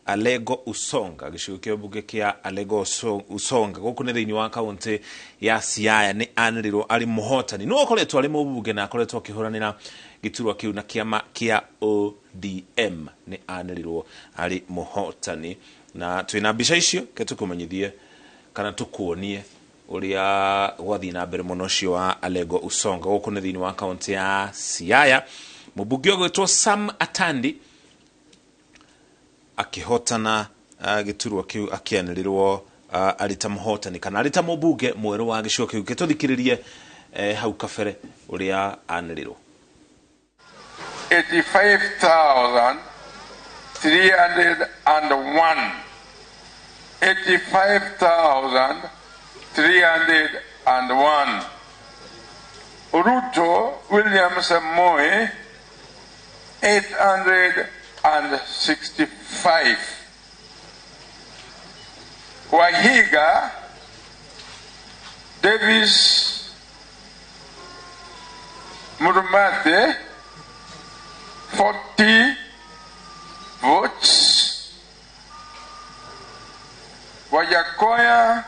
Alego Usonga, gĩcigo kĩa mbunge kĩa Alego Usonga gũkũ nĩ thĩinĩ wa kaunti ya Siaya nĩ anĩrĩrwo arĩ mũhotani. Nĩwe ũkoretwo arĩ mũmbunge na akoretwo akĩhũranĩra gĩturwa kĩu na kĩama kĩa ODM, nĩ anĩrĩrwo arĩ mũhotani. Na twĩna mbica icio ke tũkũmenyithie kana tũkuonie ũrĩa gwathiĩ na mbere mũno ũcio wa Alego Usonga gũkũ nĩ thĩinĩ wa kaunti ya Siaya. Mũmbunge ũgwĩtwo Sam Atandi akĩhotana gĩturwa kĩu, akĩanĩrĩrwo arĩ ta mũhotani kana arĩ ta mũmbunge mwerũ wa gĩcigo kĩu. Gĩtũthikĩrĩrie hau kabere ũrĩa anĩrĩrwo. 85,301. 85,301. Ruto William Samoei, 865. Wahiga Davis Murumate, 40 votes. Wajackoyah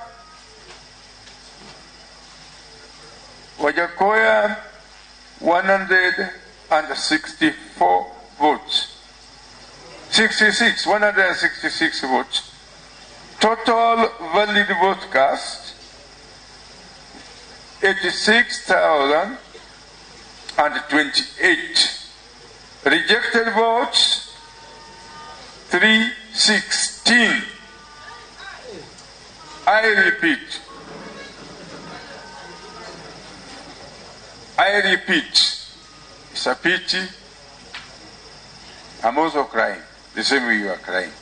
164 votes. 166 votes. Total valid vote cast, 86,028. Rejected votes, 316. I repeat, it's a pity. I'm also crying, the same way you are crying.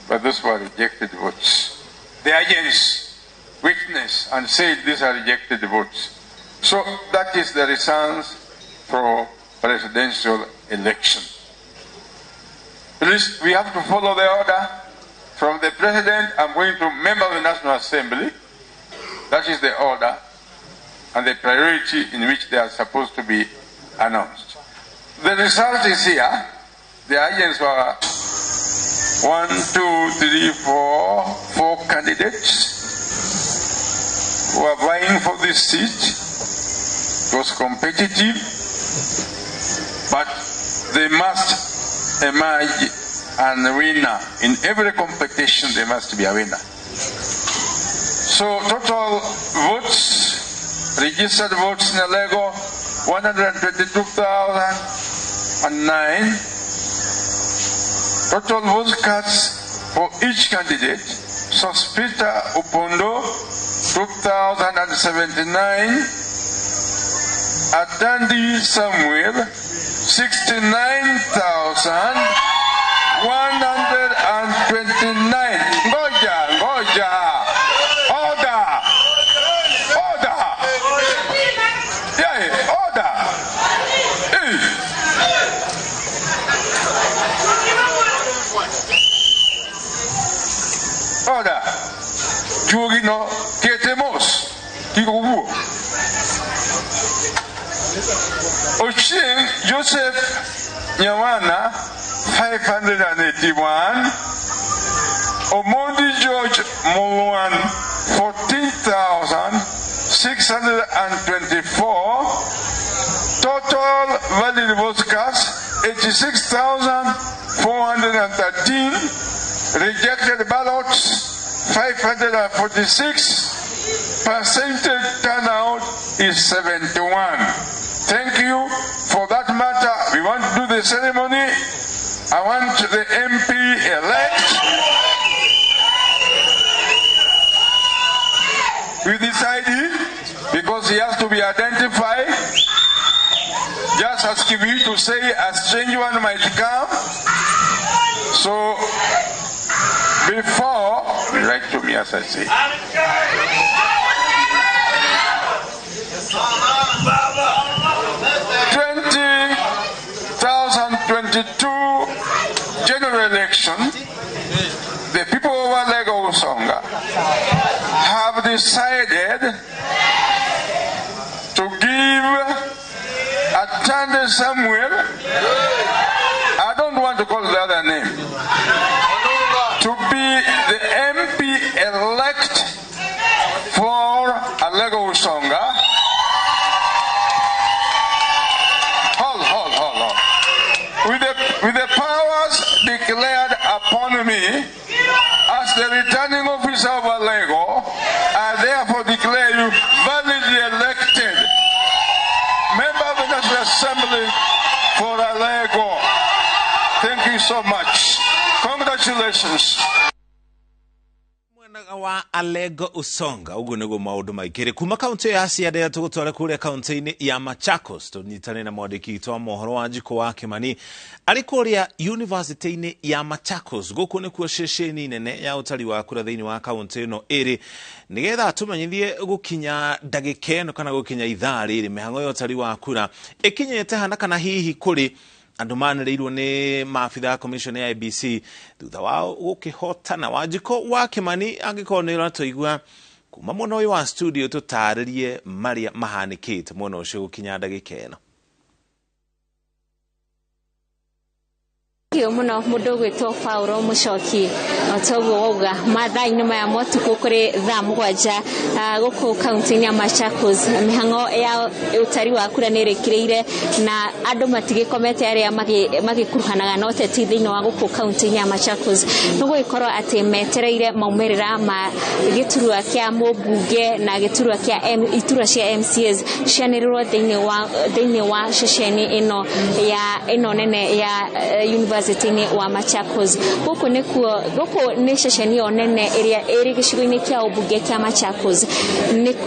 But those were rejected votes. The agents witnessed and said these are rejected votes. So that is the results for presidential election. Please, we have to follow the order. From the president, I'm going to member of the National Assembly. That is the order and the priority in which they are supposed to be announced. The result is here. The agents were 1, 2, 3, 4, 4 candidates who are vying for this seat. It was competitive, but they must emerge and winner. In every competition, there must be a winner. So total votes, registered votes in Alego, 122,009. Total votes cast for each candidate, Sospeter Opondo, 2,079. Atandi Samuel, 69,129. Ngoja, ngoja. Order. Order. Yeah, order. Hey. Order. Juogino ketemos. Kikubu. Ochieng Joseph Nyawana, 581. Omondi George Mulwan, 14,624. Total valid votes cast, 86,413. Rejected ballots, 546. Percentage turnout is 71. Thank you. For that matter, we want to do the ceremony. I want the MP elect with his ID, because he has to be identified. Just as Kibi to say a strange one might come. So before, write to me as I say. 2022 general election, the people of Alego Usonga have decided to give Atandi Samuel, I don't want to call the other name. be the MP elect for Alego Usonga. Hold. With the powers declared upon me as the returning officer of Alego, I therefore declare you validly elected member of the National Assembly for Alego. Thank you so much. Congratulations. Wa Alego Usonga uguo niguo maundu maikire kuma kaunti ya Siaya tugutwara kuria kaunti-ini ya Machakos tunyitane na mwandiki witũ wa mohoro wa Njiko wa Kimani ari kuria university-ini ya Machakos. Guku nikuo ceceni nene ya utari wa kura thiini wa kaunti ino iri nigetha tumenyithie gukinya ndagika ino kana gukinya ithaa riri mihango ya utari wa kura ikinyite hana kana hihi kuri andu manĩrĩirwo nĩ maabitha commission ya IEBC thutha wao gũkĩhotana. Wanjikũ wa Kimani angĩkorwo nĩ ũratũigua kuma mwena ũyũ wa studio tũtarĩrie marĩa mahanĩkĩte mwena ũcio gũkinya ndagĩka ĩno. Kio muno mundu gwitwo Paulo Muchoki otoguo wauga mathaa-inĩ maya motukũ kũrĩ thaa 7 gũkũ kaunti-inĩ ya Machakos mĩhang'o ya ũtari wa kura nĩ ĩrĩkĩrĩire na andũ matigĩkomete arĩa magĩkuruhanaga na ũteti thĩinĩ wa gũkũ kaunti-inĩ ya Machakos nĩgũgĩkorwo atĩ metereire maumĩrĩra ma gĩturwa kĩa mũmbunge na gĩturwa kĩa iturwa cia MCAs cianĩrĩrwo thĩinĩ wa ceceni ĩno ya ĩno nene ya University wa Machakos. Gũkũ nĩkuo gũkũ nĩ ceceni ĩyo nene ĩrĩa ĩrĩ gĩcigo-inĩ kĩa ũmbunge kĩa Machakos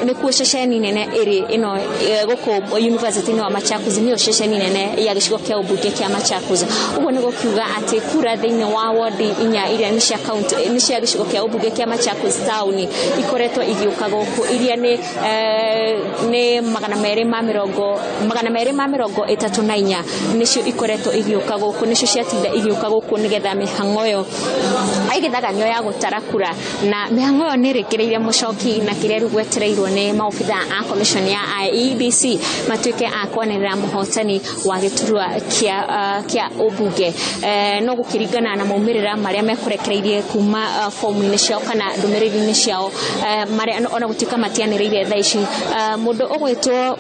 nĩkuo ceceni nene ĩrĩ ĩno gũkũ University wa Machakos nĩyo ceceni nene ya gĩcigo kĩa ũmbunge kĩa Machakos. Ũguo nĩ gũkiuga atĩ kura thĩinĩ wa wodi inya iria nĩ cia county nĩ cia gĩcigo kĩa ũmbunge kĩa Machakos town ikoretwo igĩũka gũkũ iria nĩ 234 nĩcio ikoretwo igĩũka gũkũ nĩcio ciatinda igĩũka gũkũ nĩgetha mĩhang'o ĩyo ĩgĩthaganio ya gũtara kura na mĩhang'o ĩyo nĩ ĩrĩkĩrĩire Mũchoki na kĩrĩa rĩu gwetereirwo nĩ maobitha a commission ya IEBC matuĩke a kwanĩrĩra mũhotani wa gĩturwa kĩa ũmbunge no gũkĩringana na maumĩrĩra marĩa mekũrekereirie kuma fomu-inĩ ciao kana ndũmĩrĩri-inĩ ciao marĩa ona gũtuĩka matianĩrĩire thaa ici mũndũ ũgwĩtwo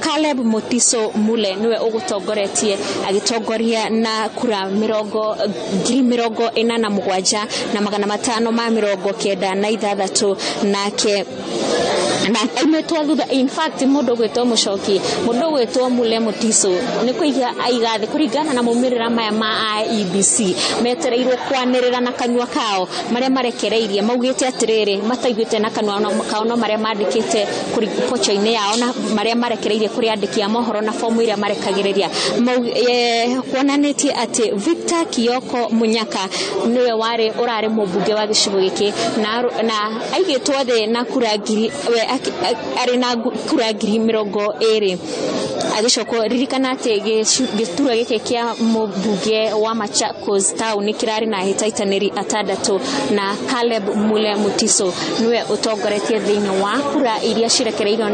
Caleb Mutiso Mule nĩwe ũgũtongoretie agĩtongoria na kura 47,596 nake na aimetwo thutha. In fact mundu gwitwo Muchoki mundu gwitwo Mule Mutiso ni kuiga aiga thi kuringana na maumirira maya ma IEBC metereirwo kwanirira na kanua kao maria marekereirie maugite atiriri mataiguite na kanua kao no maria mandikite pocho-ini yao na maria marekereirie kuri andiki a mohoro na fomu iria marekagiriria kuonanitie ati Victor Kioko Munyaka niwe wari urari mumbunge wa gicigo giki na aigitwo thi na kura ngiri ari na kura 20,000 agicoko ririkana ati giturwa giki kia mumbunge wa Machakos town kirari na hĩtahĩtanĩri atandatũ na Caleb Mule Mutiso niwe utongoretie thiini wa kura iria cirekereirio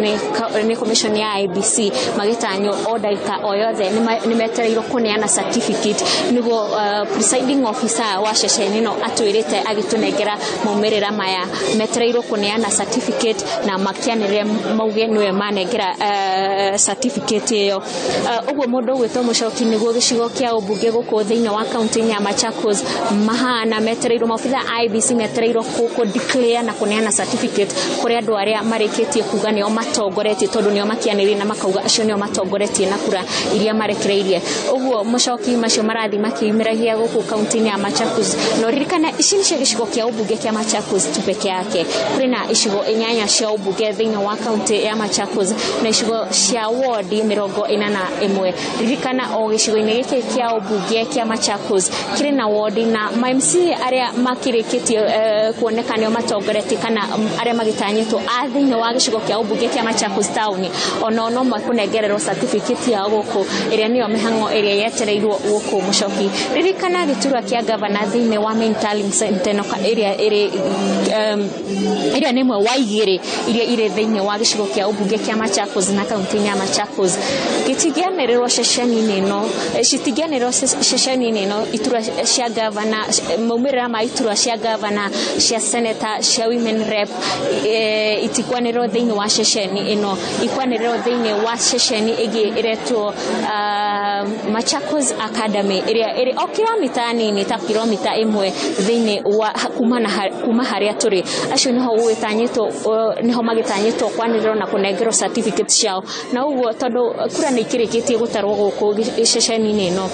ni commission ya IEBC magitanywo o ndagĩka o yothe nĩ metereirwo kũneana certificate niguo presiding officer wa ceceni no atwĩrĩte agĩtũnengera maumĩrĩra maya metereirwo kũneana certificate na makianĩrĩre mauge niwe manengera certificate ĩyo. Ũguo mũndũ ũgwĩtwo Mũchoki nĩguo gĩcigo kĩa ũmbunge gũkũ thĩinĩ wa kaunti ya Machakos mahana metereirwo maobitha IEBC metereirwo kũ declare na kũneana certificate kũrĩ andũ arĩa marĩkĩtie kuga nĩo matongoretie tondũ nĩo makianĩrĩire na makauga acio nĩo matongoretie na kura iria marekereirie. Ũguo Mũchoki macio marathi makiumĩragia gũkũ kaunti-inĩ ya Machakos no ririkana ici nĩcio gĩcigo kĩa ũmbunge kĩa Machakos tu peke yake. Kũrĩ na icigo inyanya cia ũmbunge thĩinĩ wa kaunti ya Machakos na icigo cia wodi 41. Ririkana o gĩcigo-inĩ gĩkĩ kĩa ũmbunge kĩa Machakos kĩrĩ na wodi na ma MC arĩa makĩrĩkĩtie kuoneka nĩo matongoretie kana arĩa magĩtanyĩtwo a thĩinĩ wa gĩcigo kĩa ũmbunge kĩa Machakos town ono no makũnengererwo certificate yao gũkũ ĩrĩa nĩyo mĩhang'o ĩrĩa yetereirwo gũkũ Mũchoki. Ririkana gĩturwa kĩa gavana thĩinĩ wa main tallying center ĩrĩa ĩrĩ ĩrĩa nĩ ĩmwe wa igĩrĩ iria irĩ thĩinĩ wa gĩcigo kĩa ũmbunge kĩa Machakos na kaunti ya Machakos gĩtingĩanĩrĩrwo ceceni-inĩ ĩno, citingĩanĩrĩrwo ceceni-inĩ ĩno. Iturwa cia gavana, maumĩrĩra ma iturwa cia gavana, cia senator, cia women rep itikwanĩrĩrwo thĩinĩ wa ceceni ĩno, ikwanĩrĩrwo thĩinĩ wa ceceni ĩngĩ ĩretwo Machakos Academy, ĩrĩa ĩrĩ o kilomita nini ta kilomita 1 thĩinĩ wa kuma harĩa tũrĩ. Acio nĩho gũgĩtanyĩtwo, nĩho magĩtanyĩtwo kwanĩrĩrwo na kũnengerwo certificate ciao. Na ũguo tondũ kura nĩ ikĩrĩkĩtie gũtarwo gũkũ ceceni-inĩ ĩno,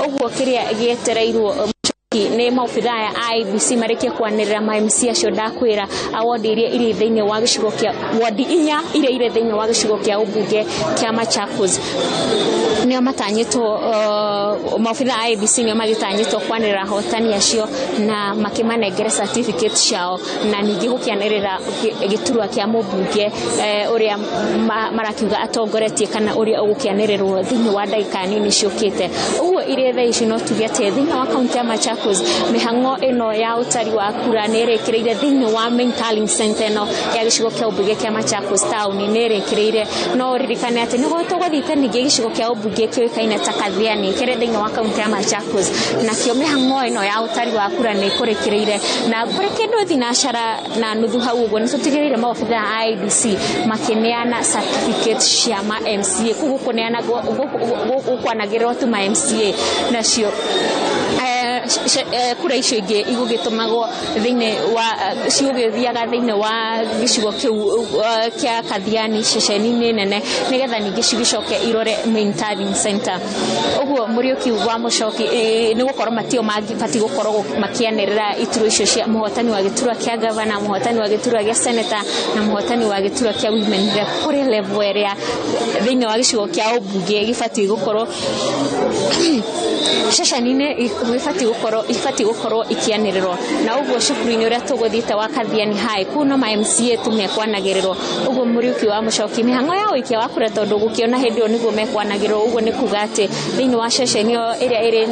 ũguo kĩrĩa gĩetereirwo nĩ maobitha aya a IEBC marĩkie kwanĩrĩra ma MC acio ndakwĩra a wodi iria irĩ thĩinĩ wa gĩcigo kĩa wodi 4 iria irĩ thĩinĩ wa gĩcigo kĩa ũmbunge kĩa Machakos. Nĩo matanyĩtwo, maobitha a IEBC nĩo magĩtanyĩtwo kwanĩrĩra ahotani acio na makĩmanengere certificate ciao, na ningĩ gũkĩanĩrĩra gĩturwa kĩa mũmbunge ũrĩa marakiuga atongoretie kana ũrĩa ũgũkĩanĩrĩrwo thĩinĩ wa ndagĩka nini ciũkĩte. Ũguo irĩ thaa ici no tuge atĩ thĩinĩ wa kaunti ya Machakos mĩhang'o ĩno ya ũtari wa kura nĩ ĩrĩkĩrĩire thĩinĩ wa main tallying center ĩno ya gĩcigo kĩa ũmbunge kĩa Machakos town nĩ ĩrĩkĩrĩire. No ũririkane atĩ nĩguo tũgũthiĩte ningĩ gĩcigo kĩa ũmbunge kĩũĩkaine ta Kathiani kĩrĩ thĩinĩ wa kaunti ya Machakos, nakĩo mĩhang'o ĩno ya ũtari wa kura nĩ ĩkũrĩkĩrĩire na kũrĩ kĩndũ thinacara na nuthu hau. Ũguo nĩ tũtigĩrĩire maobitha a IEBC makĩneana certificate cia ma MCA kũguo kũneana gũkwanagĩrĩrwo tu ma MCA, nacio kura icio ingĩ igũgĩtũmagwo thĩinĩ wa cigũgĩthiaga thĩinĩ wa gĩcigo kĩu kĩa Kathiani ceceni-inĩ nene, nĩgetha ningĩ cigĩcoke irore main tallying center. Ũguo Mũriũki wa Mũcoki, nĩ gũkorwo matio mabatiĩ gũkorwo makĩanĩrĩra iturwa icio cia mũhotani wa gĩturwa kĩa gavana, mũhotani wa gĩturwa gĩa senator na mũhotani wa gĩturwa kĩa women rep, kũrĩ level ĩrĩa thĩinĩ wa gĩcigo kĩa ũmbunge gĩbatiĩ gũkorwo ceceni-inĩ gĩbatiĩ gũkorwo ikĩanĩrĩrwo. Na ũguo cukuru-inĩ ũrĩa tũgũthiĩte wa Kathiani High, kũu no ma MCA tu mekwanagĩrĩrwo. Ũguo Mũriũki wa Mũcoki, mĩhang'o ya ũikia wa kura, tondũ gũkĩona hĩndĩ ĩyo nĩguo mekwanagĩrĩrwo, ũguo nĩ kuga atĩ thĩinĩ wa ceceni ĩyo ĩrĩa ĩrĩ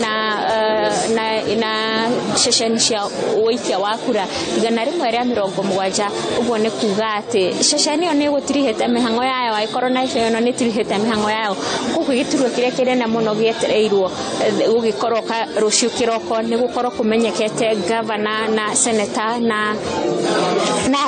na ceceni cia ũikia wa kura 170, ũguo nĩ kuga atĩ ceceni ĩyo nĩ ĩgũtirihĩte mĩhang'o yayo, angĩkorwo na ĩno nĩ ĩtirihĩte mĩhang'o yayo. Koguo gĩturwa kĩrĩa kĩnene mũno gĩetereirwo gũgĩkorwo rũciũ kĩroko nĩ gũkorwo kũmenyekete gavana na senator na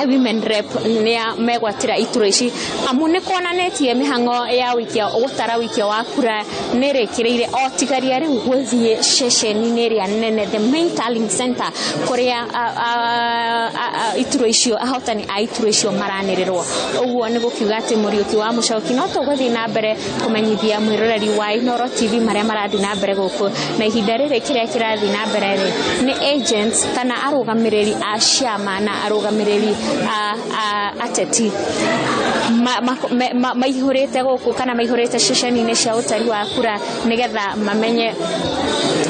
women rep nĩa megwatĩra iturwa ici, amu nĩ kuonanĩtie mĩhang'o ya ũikia gũtara ũikia wa kura nĩ ĩrĩkĩrĩire, o tigaria rĩu gũthiĩ ceceni-inĩ ĩrĩa nene, the main tallying center, kũrĩa iturwa icio, ahotani a iturwa icio maranĩrĩrwo. Ũguo nĩ gũkiuga atĩ Mũriũki wa Mũcoki, no tũgũthiĩ na mbere kũmenyithia mwĩroreri wa Inooro TV marĩa marathiĩ na mbere gũkũ. Na ihinda rĩrĩ kĩrĩa kĩrathiĩ na mbere rĩ nĩ agents kana arũgamĩrĩri a ciama na arũgamĩrĩri a ateti maihũrĩte gũkũ kana maihũrĩte ceceni-inĩ cia ũtari wa kura, nĩgetha mamenye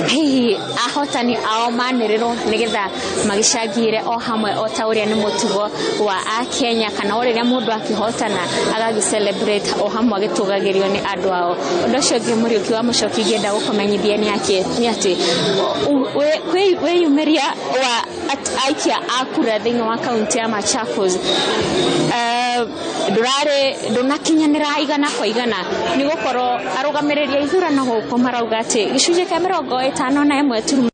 hihi ahotani ao manĩrĩrwo, nĩgetha magĩcangĩre o hamwe o ta ũrĩa nĩ mũtugo wa Akenya, kana o rĩrĩa mũndũ akĩhotana agagĩ celebrate o hamwe agĩtũgagĩrio nĩ andũ ao. Ũndũ ũcio ũngĩ, Mũriũki wa Mũcoki, ingĩenda gũkũmenyithia nĩ atĩ wĩyumĩria wa aikia a kura thĩinĩ wa kaunti ya Machakos ndũrarĩ ndũnakinyanĩra 100%, nĩ gũkorwo arũgamĩrĩri a ithurano gũkũ marauga atĩ gĩcunjĩ kĩa 51 turuma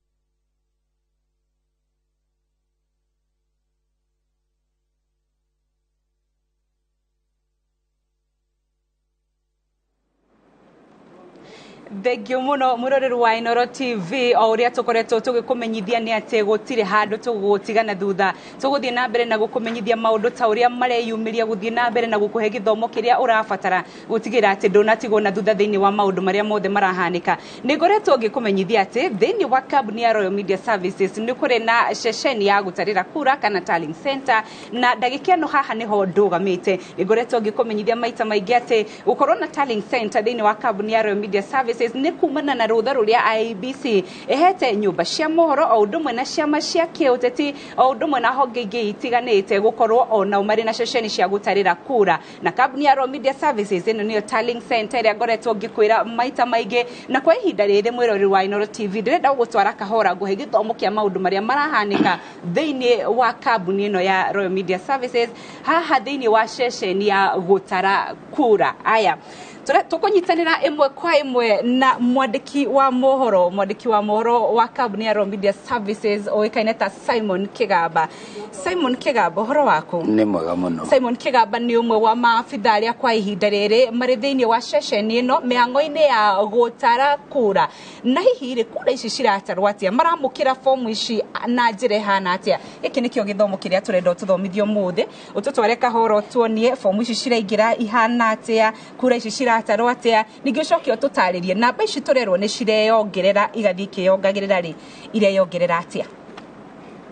Thengio muno mwiroreri wa Inooro TV. O uria tukoretwo tugikumenyithia ni ati gutire handu tugutigana thutha, tuguthie na mbere na gukumenyithia maundu ta uria mareyumiria, guthie na mbere na gukuhe githomo kiria urabatara gutigira ati ndunatigwo na thutha thiini wa maundu maria mothe marahanika. Ni ngoretwo ngikumenyithia ati thiini wa kambuni ya Royal Media Services ni kuri na ceceni ya gutarira kura kana tallying center, na ndagika ĩno haha niho ndugamite. Ni ngoretwo ngikumenyithia maita maingi ati gukorwo na tallying center thiini wa kambuni ya Royal Media Services Services nĩ kumana na rũtha rũrĩa IEBC ĩhete nyũmba cia mohoro o ũndũ ũmwe na ciama cia kĩũteti o ũndũ ũmwe na honge ingĩ itiganĩte gũkorwo onao marĩ na ceceni cia gũtarĩra kura. Na kambuni ya Royal Media Services ĩno nĩyo tallying center ĩrĩa ngoretwo ngĩkwĩra maita maingĩ, na kwa ihinda rĩrĩ mwĩroreri wa Inooro TV ndĩrenda gũgũtwara kahora ngũhe gĩthomo kĩa maũndũ marĩa marahanĩka thĩinĩ wa kambuni ĩno ya Royal Media Services haha thĩinĩ wa ceceni ya gũtara kura. Aya, tũkũnyitanĩra ĩmwe kwa ĩmwe na mwandĩki wa mohoro, mwandĩki wa mohoro wa kambuni ya Royal Media Services ũĩkaine ta Simon Kigamba. Simon Kigamba, ũhoro waku? Nĩ mwega mũno. Simon Kigamba nĩ ũmwe wa maabitha arĩa kwa ihinda rĩrĩ marĩ thĩinĩ wa ceceni ĩno mĩhang'o-inĩ ya gũtara kura. Na hihi rĩ, kura ici ciratarwo atĩa? Maramũkĩra fomu ici na njĩra ĩhana atĩa? Gĩkĩ nĩkĩo gĩthomo kĩrĩa tũrenda ũtũthomithie ũmũthĩ, ũtũtware kahora ũtuonie fomu ici ciraingĩra ihana atĩa, kura ici ciratarwo atĩa, ningĩ ũcoke ũtũtarĩrie namba ici tũrerwo nĩ cireyongerera igathiĩ ikĩyongagĩrĩra rĩ, ireyongerera atĩa?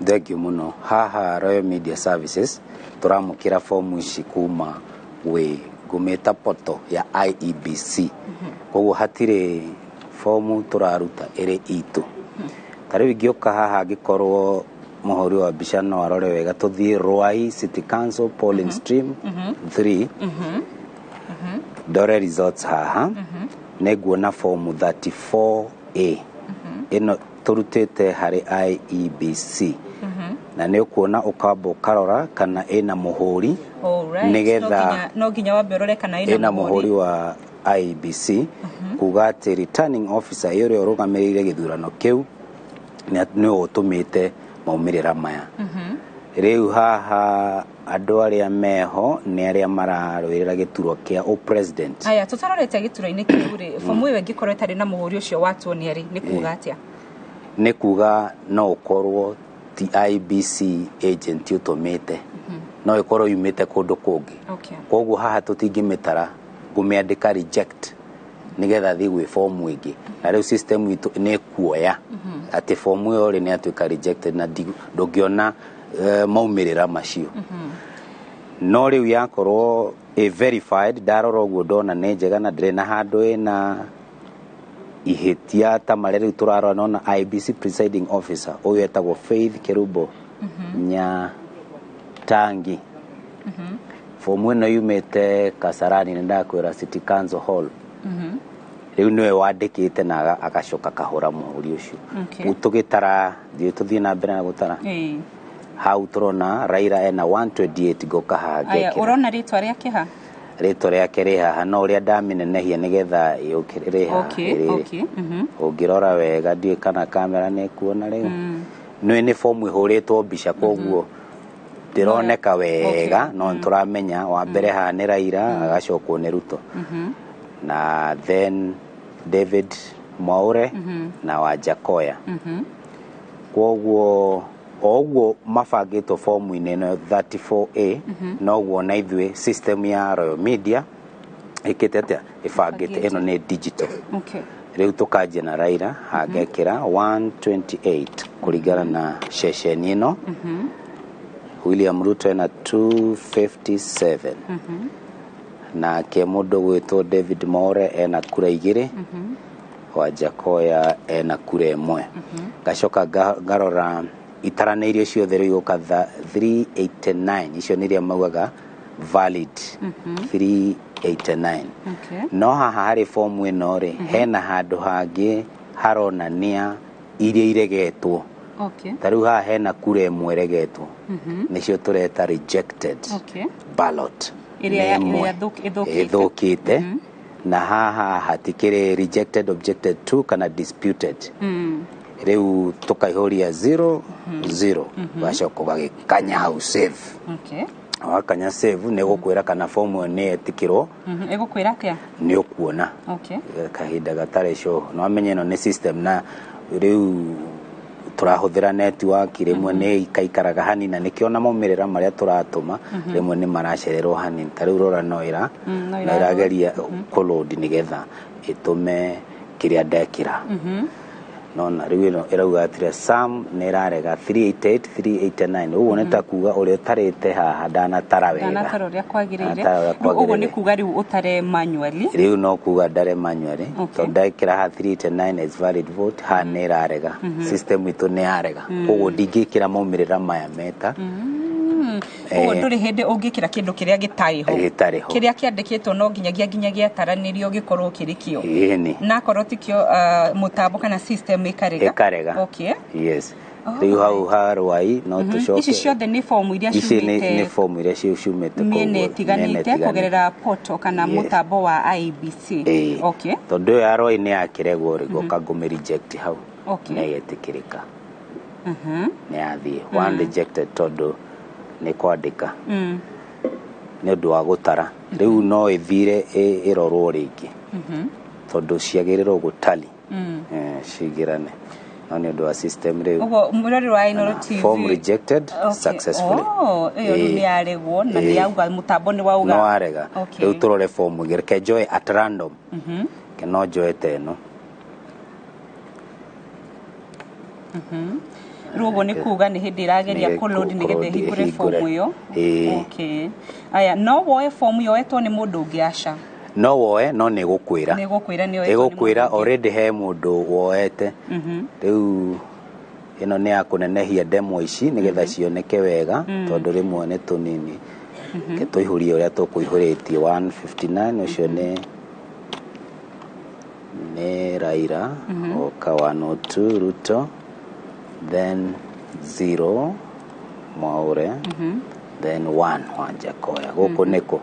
Thank you mũno. Haha Royal Media Services tũramũkĩra fomu ici kuma gwĩ ngũmĩta portal ya IEBC. Koguo hatirĩ fomu tũraruta ĩrĩ itũ. Ta rĩu ingĩũka haha angĩkorwo mũhũri wa mbica no arore wega, tũthiĩ Ruai City Council polling stream 3, ndore results haha, nĩ nguona fomu 34A ĩno tũrutĩte harĩ IEBC, na nĩ ũkuona ũkamba ũkarora kana ĩna mũhũri. Nĩgetha no nginya wambe ũrore kana ĩna mũhũri wa IEBC, kuga atĩ returning officer ũrĩa ũrũgamĩrĩire gĩthurano kĩu nĩwe ũtũmĩte maumĩrĩra maya. Rĩu haha andũ arĩa meho nĩ arĩa mararũĩrĩra gĩturwa kĩa president. Aya, tũtarorete gĩturwa-inĩ kĩu rĩ, fomu ĩyo ĩngĩkorwo ĩtarĩ na mũhũri ũcio watuonia rĩ, nĩ kuga atĩa? Nĩ kuga no ũkorwo ti IEBC agent ũtũmĩte, no ĩkorwo yumĩte kũndũ kũngĩ. Koguo haha tũtingĩmĩtara, ngũmĩandĩka reject nĩgetha thiĩ gwĩ fomu ĩngĩ. Na rĩu system itũ nĩ ĩkuoya atĩ fomu ĩyo rĩ nĩ yatuĩka rejected na ndũngĩona maumĩrĩra macio. No rĩu yakorwo ĩ verified, ndarora ũguo ndona nĩ njega na ndĩrĩ na handũ ĩna ihĩtia ta marĩa rĩu tũrarora. Nona IEBC presiding officer ũyũ etagwo Faith Kerubo Nyatangi. Fomu ĩno yumĩte Kasarani, nĩ ndakwĩra City Council Hall. Rĩu nĩwe wandĩkĩte na agacoka akahũra mũhũri ũcio. Rĩu tũgĩtara, thiĩ tũthiĩ na mbere na gũtara. Hau tũrona Raila ena 128, ngoka haha Aya, ngekĩra. Ũrona rĩtwa rĩake ha? Rĩtwa rĩake rĩ haha, no ũrĩa ndamĩnenehia nĩgetha yũke rĩ haha. Rĩrĩ. Ũngĩrora wega, ndiũĩ kana kamera nĩ ĩkuona rĩu. Nĩ nĩ fomu ĩhũrĩtwo mbica, koguo ndĩroneka wega, no nĩtũramenya wa mbere haha nĩ Raila, agacokwo nĩ Ruto, na then David Mwaure na Wajackoyah. Koguo o ũguo mabangĩtwo fomu-inĩ ĩno 34A, noguo na ithuĩ system ya Royal Media ĩkĩte atĩa, ĩbangĩte. Ĩno nĩ digital. Rĩu tũkanjia na Raila, hangekĩra 128 kũringana na ceceni ĩno. William Ruto ena 257, nake mũndũ gwĩtwo David Mwaure ena kura 2, Wajackoyah ena kura 1. Ngacoka ngarora itaranĩirio ciothe, rĩu igũka 389, icio nĩ iria maugaga valid 389. No haha harĩ fomu ĩno rĩ, hena handũ hangĩ haronania iria iregetwo. Ta rĩu haha hena kura 1 ĩregetwo, nĩcio tũreta rejected ballot. Ĩrĩa Nĩ ĩmwe ĩrĩa ĩthũkĩte. Ĩthũkĩte. Na haha hatikĩrĩ rejected, objected to kana disputed. Rĩu tũkaihũria 0 0, ũgacoka ũgagĩkanya hau save. Wakanya save, nĩ gũkwĩra kana fomu ĩyo nĩ yetĩkĩrwo. Ĩgũkwĩra atĩa? Nĩ ũkuona kahinda gatarĩ coho. No amenye ĩno nĩ system na rĩu tũrahũthĩra network, rĩmwe nĩ ikaikaraga hanini, na nĩkĩo na maumĩrĩra marĩa tũratũma rĩmwe nĩ maracererwo hanini. Ta rĩu rora, no ĩra no no ĩrageria kũload nĩgetha ĩtũme kĩrĩa ndekĩra. Nona rĩu ĩno ĩrauga atĩrĩ sam nĩ ĩrarega 388 389, ũguo nĩ ta kuga ũrĩa ũtarĩte haha ndanatara wega. Ndanatara ũrĩa kwagĩrĩire. Ndanatara ũrĩa Rĩu ũguo nĩ kwagĩrĩire. kuga rĩu ũtare manually. Rĩu no kuga ndare manually, tondũ ndekĩra haha 389 as valid vote, haha nĩ ĩrarega, system itũ nĩ yarega, koguo ndingĩkĩra maumĩrĩra maya meta. Ũguo ndũrĩ hĩndĩ ũngĩkĩra kĩndũ kĩrĩa gĩtarĩ ho. Gĩtarĩ ho. Kĩrĩa kĩandĩkĩtwo no nginyagia nginya gĩataranĩrio gĩkorwo kĩrĩ kĩo. Ĩni. Na akorwo ti kĩo, mũtambo kana system ĩkarega. Ĩkarega. Okay. Yes, rĩu hau harwai no tũcoke. Ici ciothe nĩ fomu iria Ici nĩ ciumĩte fomu iria ciumĩte mĩena koguo ĩtiganĩte mĩena. Kũgerera portal kana Yes. mũtambo wa IEBC. Ĩĩ. Okay. Tondũ ĩyo ya rwai nĩ yakĩregwo rĩ, ngoka ngũmĩ reject hau, na ĩgetĩkĩrĩka, nĩ yathiĩ one rejected tondũ nĩ kwandĩka nĩ ũndũ wa gũtara. Rĩu no ĩthire ĩrorwo rĩngĩ tondũ ciagĩrĩrwo gũtali cigĩrane, no nĩ ũndũ wa system rĩu. Ũguo mũrori wa Inooro TV, Form rejected successfully. Oh, ĩyo rĩu Ĩĩ. nĩ yaregwo na nĩ Ĩĩ. yauga, mũtambo nĩ wauga. No warega. Rĩu tũrore form ĩngĩ, reke njoe at random. Ke no njoe ta ĩno. Rĩu ũguo nĩ kuga nĩ hĩndĩ ĩrageria Nĩ kũload nĩgetha kũload, ĩhingũre ĩhingũre. fomu ĩyo. Ĩĩ. Okay. Aya, no woe fomu yoetwo nĩ mũndũ ũngĩ? Aca. No woe, no nĩ ĩgũkwĩra. Nĩ ĩgũkwĩra nĩ yoetwo nĩ Ĩgũkwĩra mũndũ ũngĩ. already he mũndũ woete. Rĩu ĩno nĩ ya kũnenehia ndemwa ici nĩgetha cioneke wega, tondũ rĩmwe nĩ tũnini. Reke tũihũrie ũrĩa tũkũihũrĩtie. 159, ũcio nĩ Raila, oka 102 Ruto, then 0 Mwaure, then 1 Wanjakoya. Gũkũ nĩkũ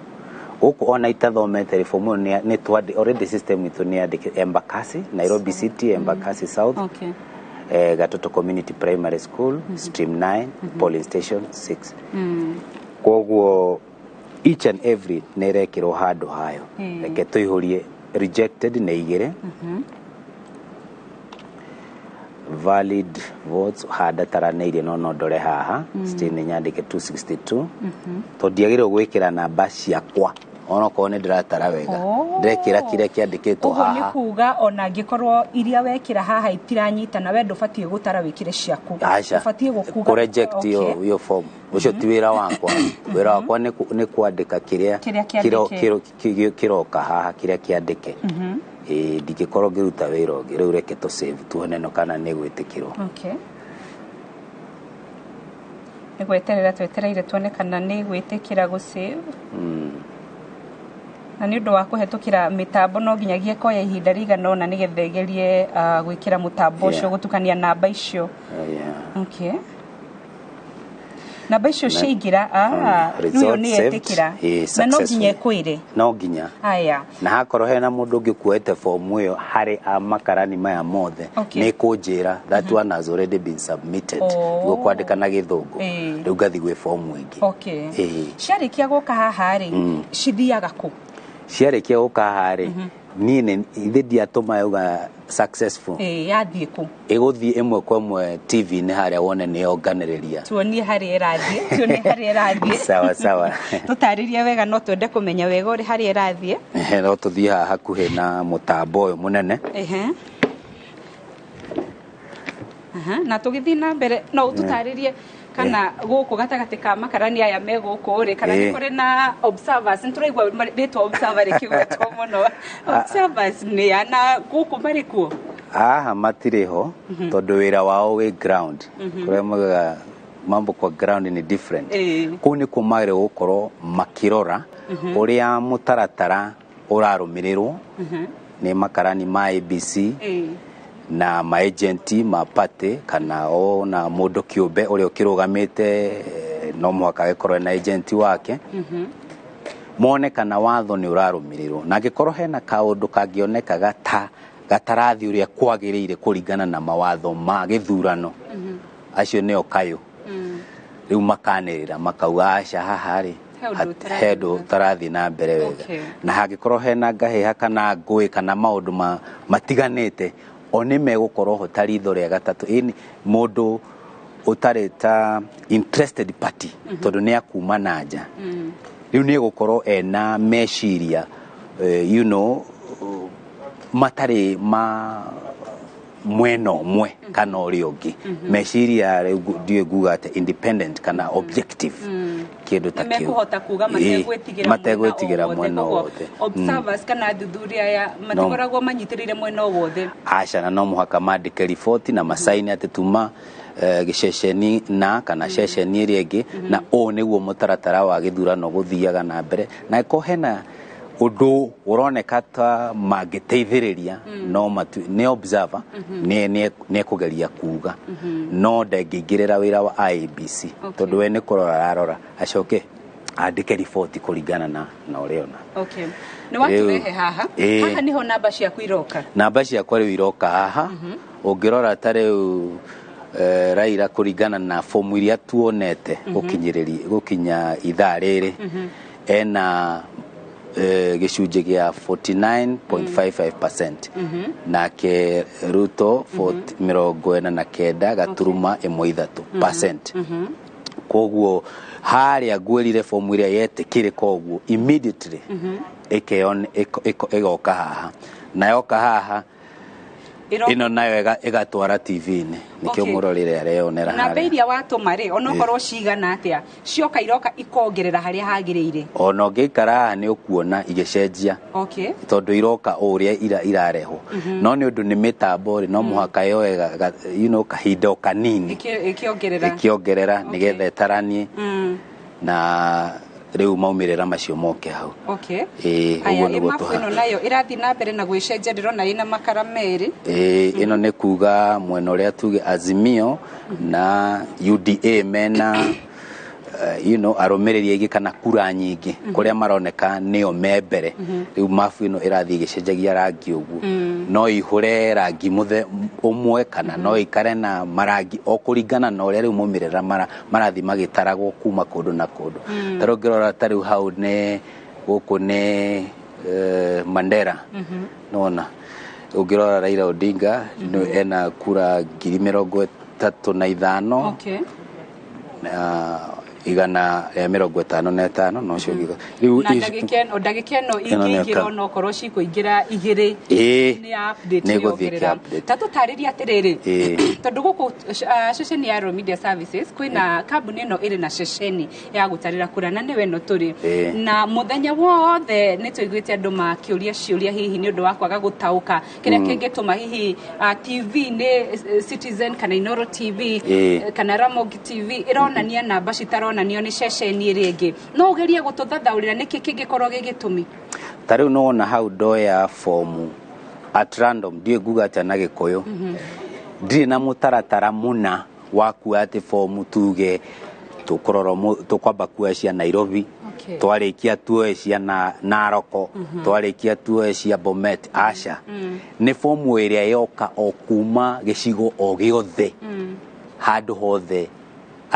gũkũ ona itathomete fomu ĩyo nĩ already system itũ nĩ yandĩkĩte Embakasi, Nairobi City, Embakasi South, Gatoto Community Primary School, stream 9, polling station 6. Koguo each and every nĩ ĩrekĩrwo handũ hayo. Reke tũihũrie. Rejected nĩ igĩrĩ, valid votes handataranĩirie, no ndore haha still nĩ nyandĩke 262, tondũ ndiagĩrĩirwo gwĩkĩra namba ciakwa onokorwo nĩ ndĩratara wega. Oh. Ndĩrekĩra kĩrĩa kĩandĩkĩtwo Ũguo nĩ haha. kuga ona angĩkorwo iria wekĩra haha itiranyitana, we ndũbatiĩ gũtara wĩkĩre ciaku. Aca. Ũbatiĩ gũkuga Kũ reject iyo iyo form, ũcio ti wĩra wakwa. Wĩra wakwa nĩ kwandĩka kĩrĩa Kĩrĩa kĩandĩke. kĩroka haha, kĩrĩa kĩandĩke. Ĩĩ, ndingĩkorwo ngĩruta wĩra ũngĩ. Rĩu reke tũ save tuone no kana nĩ gwĩtĩkĩrwo. Okay. Nĩ gweterera twetereire tuone kana nĩ gwĩtĩkĩra gũ save. Na nĩ ũndũ wa kũhetũkĩra mĩtambo no nginyagia ĩkoya ihinda rĩigana ũna nĩgetha ĩgerie gwĩkĩra mũtambo ũcio, gũtukania namba icio. Okay, namba icio ciaingĩra, rĩu ĩyo nĩ yetĩkĩra na no nginya ĩkwĩre. No nginya. Aya. Na hakorwo hena mũndũ ũngĩ kuoete fomu ĩyo harĩ a makarani maya mothe, nĩ kũnjĩra that one has already been submitted. Oh. Nĩguo kwandĩka na gĩthũngũ. Rĩu ngathi gwĩ fomu ĩngĩ. Ĩĩ. Ciarĩkia gũka haha rĩ, cithiaga kũ? Ciarĩkia gũka haha rĩ, niĩ nĩ ithe ndiatũma yauga successful. Ĩĩ, yathiĩ kũ? Ĩgũthiĩ ĩmwe kwa ĩmwe TV-inĩ harĩa wone nĩ yonganĩrĩria. Tuonie harĩa ĩrathiĩ, tuonie harĩa ĩrathiĩ. Sawa sawa. Tũtarĩrie wega, no twende kũmenya wega ũrĩ harĩa ĩrathiĩ. No tũthiĩ haha hakuhĩ na mũtambo ũyũ mũnene. Ehe. Aha, na tũgĩthiĩ na mbere no ũtũtarĩrie kana gũkũ gatagatĩ ka makarani aya me gũkũ rĩ, kana nĩ kũrĩ na observers? Nĩ tũraigua rĩtwa observer rĩkĩgwetwo mũno. Observers nĩ a na gũkũ marĩ kuo? Haha matirĩ ho tondũ wĩra wao wĩ ground, kũrĩa maugaga mambo kwa ground ni different. Kũu nĩkuo magĩrĩirwo gũkorwo makĩrora ũrĩa mũtaratara ũrarũmĩrĩrwo nĩ makarani ma ABC na maagenti ma party, kana ona mũndũ kĩũmbe ũrĩa ũkĩrũgamĩte, no mũhaka agĩkorwo na agenti wake, mone kana watho nĩ ũrarũmĩrĩrwo, na angĩkorwo hena kaũndũ kangĩoneka gatarathiĩ ũrĩa kwagĩrĩire kũringana na mawatho ma gĩthurano, acio nĩo kayũ rĩu makanĩrĩra makauga aca, haha rĩ He ũndũ ũtarathiĩ he ũndũ ũtarathiĩ na mbere wega. Na hangĩkorwo hena ngahĩha kana ngũĩ kana maũndũ matiganĩte, o nĩ megũkorwo ho ta ritho rĩa gatatũ. Ĩni mũndũ ũtarĩ ta interested party, tondũ nĩ akuma na nja, rĩu nĩ egũkorwo ena meciria matarĩ ma Mwena ũmwe kana ũrĩa ũngĩ. Meciria rĩu ndiũĩ nguga atĩ independent kana objective, kĩndũ ta kĩu. Mekuhota kuga mategwĩtigĩra. Mategwĩtigĩra mwena o wothe. Observers kana athuthuria aya matikoragwo manyitĩrĩire mwena o wothe. Aca, na no mũhaka mandĩke riboti na macaini atĩ tuma gĩceceni na kana ceceni ĩrĩa ĩngĩ, na ũũ nĩguo mũtaratara wa gĩthurano gũthiaga na mbere, na ĩkorwo hena ũndũ ũroneka ta mangĩteithĩrĩria, no matu nĩ observer nĩ ekũgeria kuga, no ndangĩingĩrĩra wĩra wa IEBC, tondũ we nĩ kũrora ararora, acoke andĩke riboti kũringana na ũrĩa ona. Okay, nĩ watũrehe haha. Haha niho namba ciaku iroka. Namba ciakwa rĩu iroka haha. Ũngĩrora ta rĩu Raila, kũringana na fomu iria tuonete gũkinyĩrĩria gũkinya ithaa rĩrĩ, ena gĩcunjĩ gĩa 49.55%, nake Ruto 49.13%. Koguo harĩa ngwĩrire fomu ĩrĩa yetĩkĩrĩka ũguo immediately ĩgoka haha, na yoka haha ĩno nayo ĩgatwara TV-inĩ, nĩkĩo mũrorere areyonera. Namba iria watũma rĩ, onokorwo cigana atĩa, cioka iroka ikongerera harĩa hagĩrĩire. Ona ũngĩikara haha nĩ ũkuona igĩcenjia, tondũ iroka o ũrĩa irarehwo, no nĩ ũndũ nĩ mĩtambo rĩ, no mũhaka yoe kahinda o kanini ĩkĩongerera. Ĩkĩongerera nĩgetha ĩtaranie na rĩu maumĩrĩra macio moke hau. Ĩĩ, Aya, ũguo nĩguo. Ĩmabu ĩno nayo ĩrathiĩ na mbere na gwĩcenjia, ndĩrona ĩna makara merĩ. Ĩĩ, ĩno nĩ kuga mwena ũrĩa tuge Azimio na UDA mena arũmĩrĩri aingĩ kana kura nyingĩ, kũrĩa maroneka nĩo me mbere. Rĩu mabu ĩno ĩrathiĩ ĩgĩcenjagia rangi ũguo, no ihũre rangi mũthe ũmwe kana no ikare na marangi o kũringana na ũrĩa rĩu maumĩrĩra marathiĩ magĩtaragwo kuma kũndũ na kũndũ. Ta rĩu ũngĩrora ta rĩu hau nĩ gũkũ nĩ Mandera, nona ũngĩrora Raila Odinga nĩ ena kura 35,155 no cio rĩu. Na ndagĩka ĩno Ĩno nĩ ingĩingĩra, onokorwo cikũingĩra igĩrĩ, nĩ update. Nĩ ĩgũthiĩ yongerera. ĩkĩ-update. Ta tũtarĩrie atĩrĩrĩ, tondũ gũkũ ceceni ya Royal Media Services kwĩna kambuni ĩno ĩrĩ na ceceni ya gũtarĩra kura, na nĩwe ĩno tũrĩ. Na mũthenya wothe nĩ tũiguĩte andũ makĩũria ciũria, hihi nĩ ũndũ wa kwaga gũtaũka kĩrĩa kĩngĩtũma hihi TV nĩ Citizen kana Inoro TV kana Ramogi TV ĩronania namba citaronanio nĩ ceceni ĩrĩa ĩngĩ. No ũgerie gũtũthathaũrĩra nĩkĩ kĩngĩkorwo gĩ gĩtũmi? Ta rĩu nĩwona hau ndoya fomu at random, ndiũĩ nguga atĩa na Gĩkũyũ, ndirĩ na mũtaratara mũna wa kuoya atĩ fomu tuge tũkũrora tũkwamba kuoya cia Nairobi, twarĩkia tuoe cia Naroko, twarĩkia tuoe cia Bomet. Aca, nĩ fomu ĩrĩa yoka o kuma gĩcigo o gĩothe, handũ hothe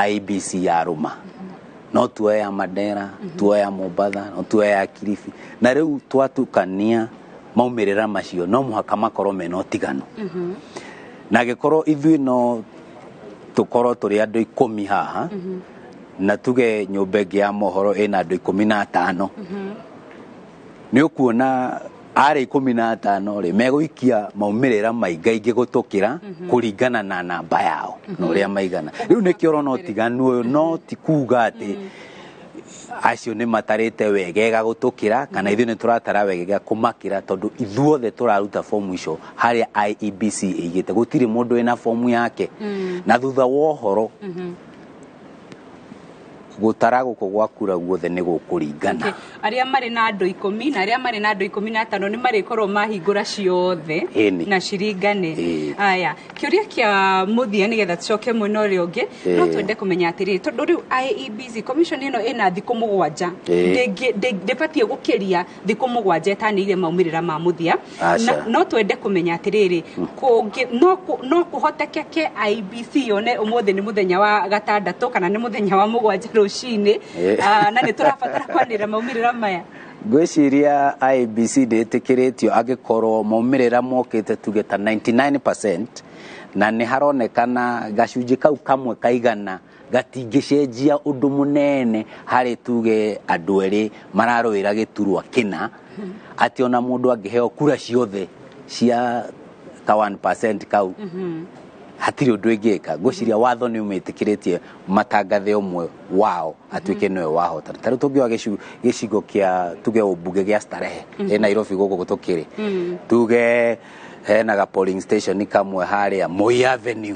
IEBC yarũma, no tuoe ya Mandera, tuoe ya Mombatha, no tuoe ya Kilifi, na rĩu twatukania maumĩrĩra macio no mũhaka makorwo mena ũtiganu. Na angĩkorwo ithuĩ no tũkorwo tũrĩ andũ 10 haha, na tuge nyũmba ĩngĩ ya mohoro ĩna andũ 15, nĩ ũkuona arĩ 15 rĩ megũikia maumĩrĩra maingaingĩ gũtũkĩra kũringana na namba yao na ũrĩa maigana. Rĩu nĩkĩo ũrona ũtiganu ũyũ, no ti kuga atĩ acio nĩ matarĩte wegega gũtũkĩra kana ithuĩ nĩ tũratara wegega kũmakĩra, tondũ ithuothe tũraruta fomu icio harĩa IEBC ĩigĩte, gũtirĩ mũndũ wĩna fomu yake. Na thutha wa ũhoro gũtara gũkũ gwa kura guothe nĩ gũkũringana. Okay. Arĩa marĩ na andũ 10 na arĩa marĩ na andũ 15 nĩ marĩkorwo mahingũra ciothe na ciringane. Aya, kĩũria kĩa mũthia nĩgetha tũcoke mwena ũrĩa ũngĩ, no twende kũmenya atĩrĩrĩ, tondũ rĩu IEBC commission ĩno ĩna thikũ 7, ndĩbatiĩ gũkĩria thikũ 7 ĩtanĩire maumĩrĩra ma mũthia. No twende kũmenya atĩrĩrĩ, no kũhotekeke IEBC yone ũmũthĩ nĩ mũthenya wa gatandatũ kana nĩ mũthenya wa mũgwanja rũcinĩ, na nĩ tũrabatara kwanĩrĩra maumĩrĩra maya? Ngwĩciria IEBC ndĩtĩkĩrĩtio angĩkorwo maumĩrĩra mokĩte tuge ta 99% na nĩ haronekana gacunjĩ kau kamwe kaigana gatingĩcenjia ũndũ mũnene harĩ tuge andũ erĩ mararũĩra gĩturwa kĩna, atĩ ona mũndũ angĩheo kura ciothe cia Ka 1% kau hatirĩ ũndũ ĩngĩka. Ngwĩciria watho nĩ ũmĩtĩkĩrĩtie matangathe ũmwe wao atuĩke nĩwe wahotana. Ta rĩu tũngĩoya gĩcigo kĩa, tuge, ũmbunge gĩa Starehe ĩ Nairobi gũkũ tũkĩrĩ, tuge hena ga polling station kamwe harĩa Moi Avenue,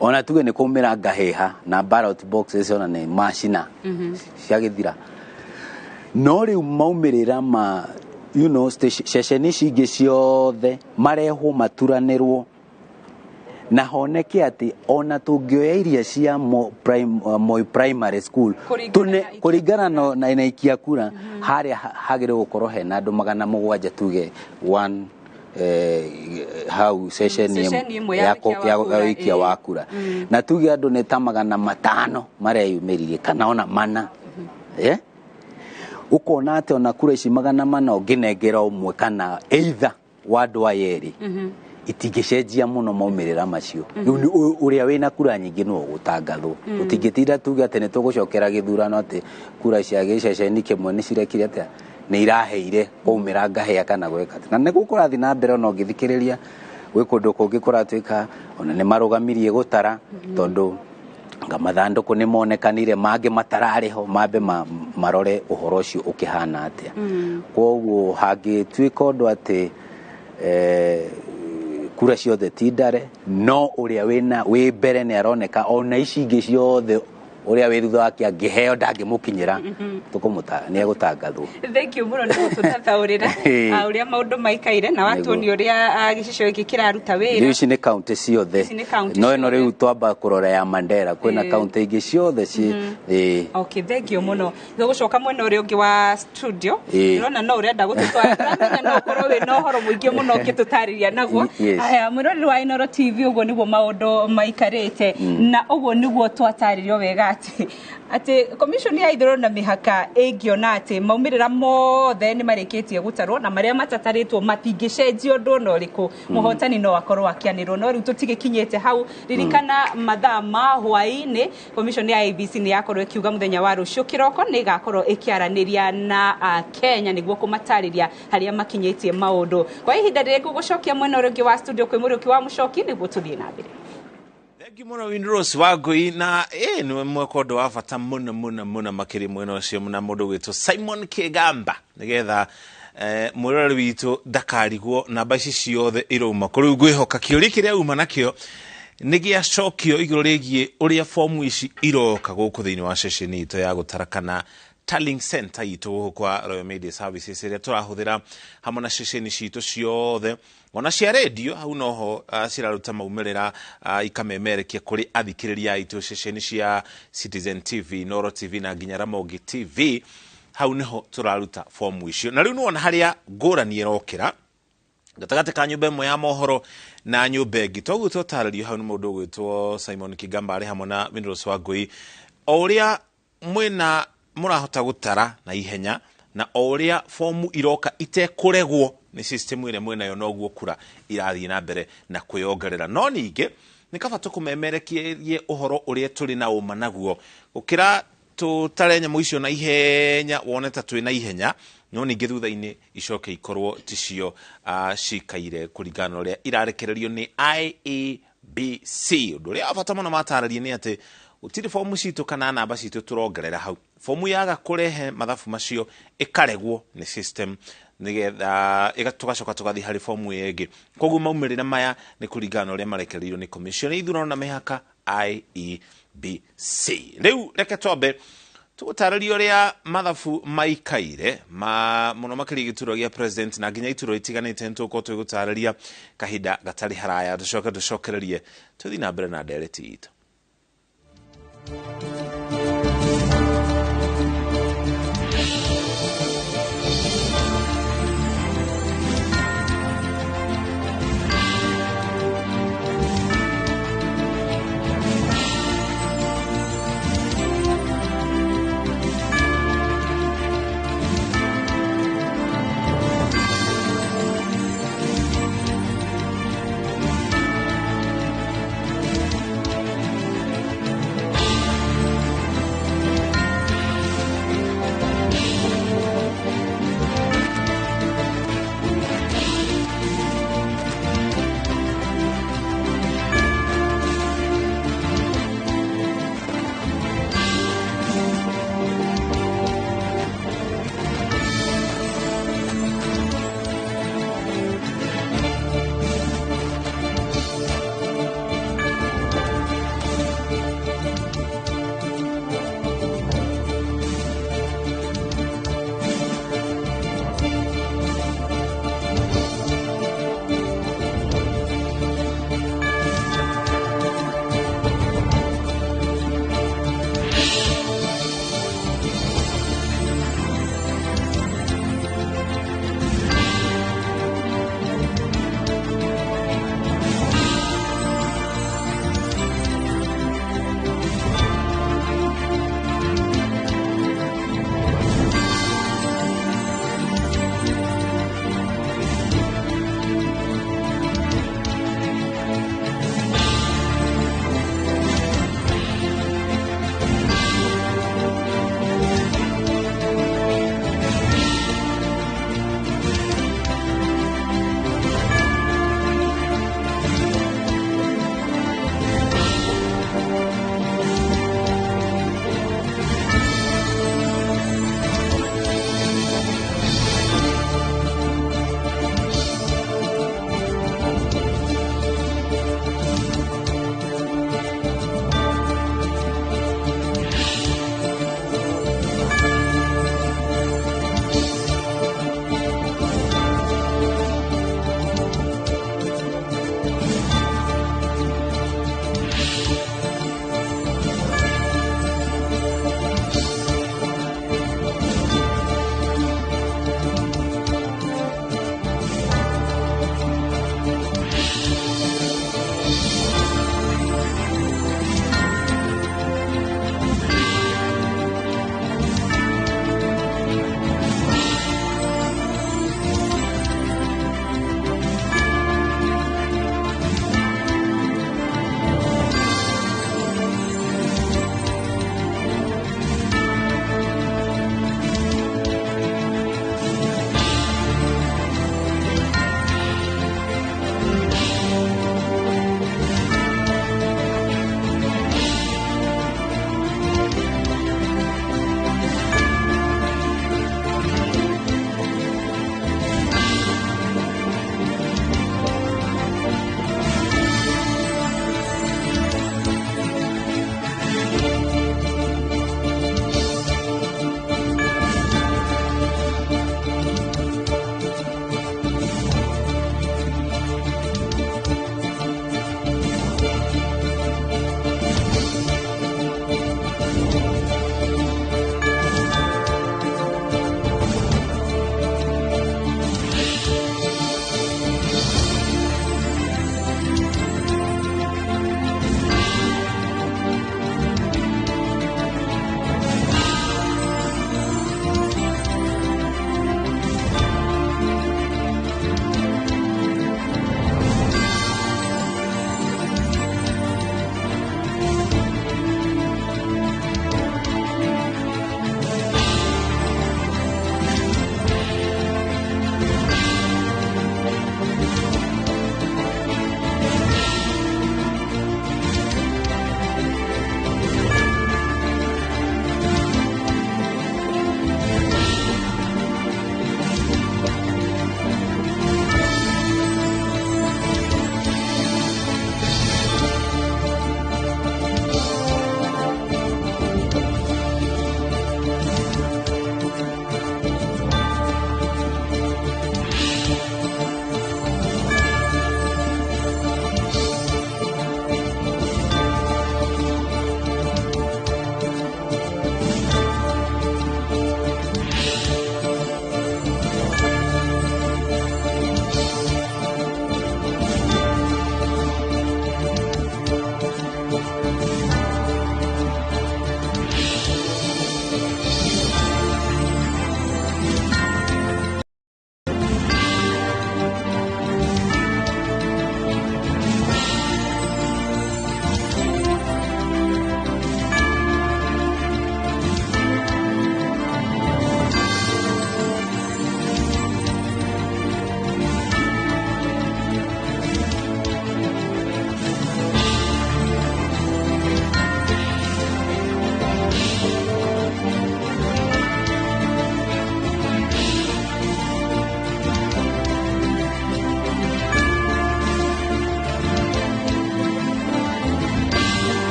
ona tuge nĩ kũmĩra ngahĩha na ballot boxes ona nĩ macina ciagĩthira, no rĩu maumĩrĩra ma ceceni ici ingĩ ciothe marehwo maturanĩrwo na honeke atĩ ona tũngĩoya iria cia Moi Primary School Kũringana na ikia. Kũringana na ikia kura harĩa hagĩrĩirwo gũkorwo hena andũ 700, tuge one hau ceceni Ceceni ĩmwe ya ũikia wa kura, ya ũikia wa kura, na tuge andũ nĩ ta 500 mareyumĩririe kana ona 400, eh? Ũkona atĩ ona kura ici 400 ũngĩnengera ũmwe kana either wa andũ aya erĩ, itingĩcenjia mũno maumĩrĩra macio. Rĩu nĩ ũrĩa wĩna kura nyingĩ nĩwe ũgũtangathwo. Tũtingĩtinda tuge atĩ nĩ tũgũcokera gĩthurano atĩ kura cia gĩceceni kĩmwe nĩ cirekire atĩa, nĩ iraheire kwaumĩra ngahĩa kana gwĩka atĩa. Na nĩguo kũrathiĩ na mbere, ona ũngĩthikĩrĩria gwĩ kũndũ kũngĩ kũratuĩka ona nĩ marũgamirie gũtara tondũ nga mathandũkũ nĩ monekanire mangĩ matararĩ ho, mambe marore ũhoro ũcio ũkĩhana atĩa. Koguo hangĩtuĩka ũndũ atĩ kura ciothe ti ndare, no ũrĩa wĩna wĩ mbere nĩ aroneka, ona ici ingĩ ciothe ũrĩa wĩ thutha wake angĩheo ndangĩmũkinyĩra, tũkũmũta nĩ egũtangathwo. Thank you mũno nĩ gũtũtathaũrĩra ũrĩa maũndũ maikaire na watuonia ũrĩa gĩcicio gĩkĩ kĩraruta Rĩu wĩra. Ici nĩ kaunti ciothe. Ici nĩ kaunti No ĩno ciothe. Rĩu twamba kũrora ya Mandera, kwĩna kaunti ingĩ ciothe ci ĩĩ. Okay, thank you mũno. Tũgũcoka mwena ũrĩa ũngĩ wa studio. Ndĩrona no ũrenda gũtũtwara, ndĩramenya no ũkorwo wĩna ũhoro mũingĩ mũno ũngĩtũtarĩria naguo. Yes. Aya, mwĩroreri wa Inooro TV, ũguo nĩguo maũndũ maikarĩte na ũguo nĩguo twatarĩrio wega atĩ commission ya ithurano na mĩhaka ĩngĩona atĩ maumĩrĩra mothe nĩ marĩkĩtie gũtarwo na marĩa matatarĩtwo matingĩcenjio ũndũ ona ũrĩkũ, mũhotani no akorwo akĩanĩrwo, no rĩu tũtigĩkinyĩte hau. Ririkana mathaa ma hwaĩ-inĩ commission ya IEBC nĩ yakorwo ĩkiuga mũthenya wa rũciũ kĩroko nĩ ĩgakorwo ĩkĩaranĩria na Kenya nĩguo kũmatarĩria harĩa makinyĩtie maũndũ. Kwa ihinda rĩrĩ ngũgũcokia mwena ũrĩa ũngĩ wa studio kwĩ Mũrĩũki wa Mũcoki nĩguo tũthiĩ na mbere. Thank you mũno, Windrose Wangui, na nĩ mweka ũndũ wa bata mũno mũno mũno makĩria mwena ũcio na mũndũ gwĩtwo Simon Kĩgamba, nĩgetha mwĩroreri witũ ndakarigwo namba ici ciothe irauma kũ. Rĩu ngwĩhoka kĩũria kĩrĩa uma nakĩo nĩ gĩacokio igũrũ rĩgiĩ ũrĩa fomu ici iroka gũkũ thĩinĩ wa ceceni itũ ya gũtara kana tallying center itũ gũkũ kwa Royal Media Services ĩrĩa tũrahũthĩra hamwe na ceceni citũ ciothe ona cia redio. Hau noho ciraruta maumĩrĩra, ikamemerekia kũrĩ athikĩrĩria aitũ ceceni cia Citizen TV, Noro TV na nginya Ramogi TV. Hau niho tũraruta fomu icio, na rĩu nĩwona harĩa ngũrani ĩrokĩra gatagatĩ ka nyũmba ĩmwe ya mohoro na nyũmba ĩngĩ. Toguo twatarĩrio hau nĩ mũndũ ũgwĩtwo Simon Kigamba arĩ hamwe na Winrose Wangui, o ũrĩa mwĩna mũrahota gũtara na ihenya na o ũrĩa fomu iroka itekũregwo nĩ system ĩrĩa mwĩnayo, noguo kura irathiĩ na mbere na kwĩyongerera. No ningĩ nĩ kaba tũkũmemerekie ũhoro ũrĩa tũrĩ na ũma naguo gũkĩra tũtare nyamũ icio na ihenya, wone ta twĩ na ihenya, no ningĩ thutha-inĩ icoke ikorwo ticio cikaire kũringana na ũrĩa irarekererio nĩ IEBC. Ũndũ ũrĩa wa bata mũno matarĩrie nĩ atĩ gũtirĩ fomu citũ kana namba citũ tũrongerera hau. Fomu yaga kũrehe mathabu macio ĩkaregwo nĩ system, nĩgetha tũgacoka tũgathiĩ harĩ fomu ĩyo ĩngĩ. Koguo maumĩrĩra maya nĩ kũringana na ũrĩa marekereirio nĩ commission ya ithurano na mĩhaka, IEBC. Rĩu reke twambe tũgũtarĩria ũrĩa mathabu maikaire ma mũno makĩria gĩturwa gĩa president na nginya iturwa itiganĩte. Nĩ tũgũkorwo tũgĩgũtarĩria kahinda gatarĩ haraya, tũcoke tũcokererie tũthiĩ na mbere na ndereti itũ.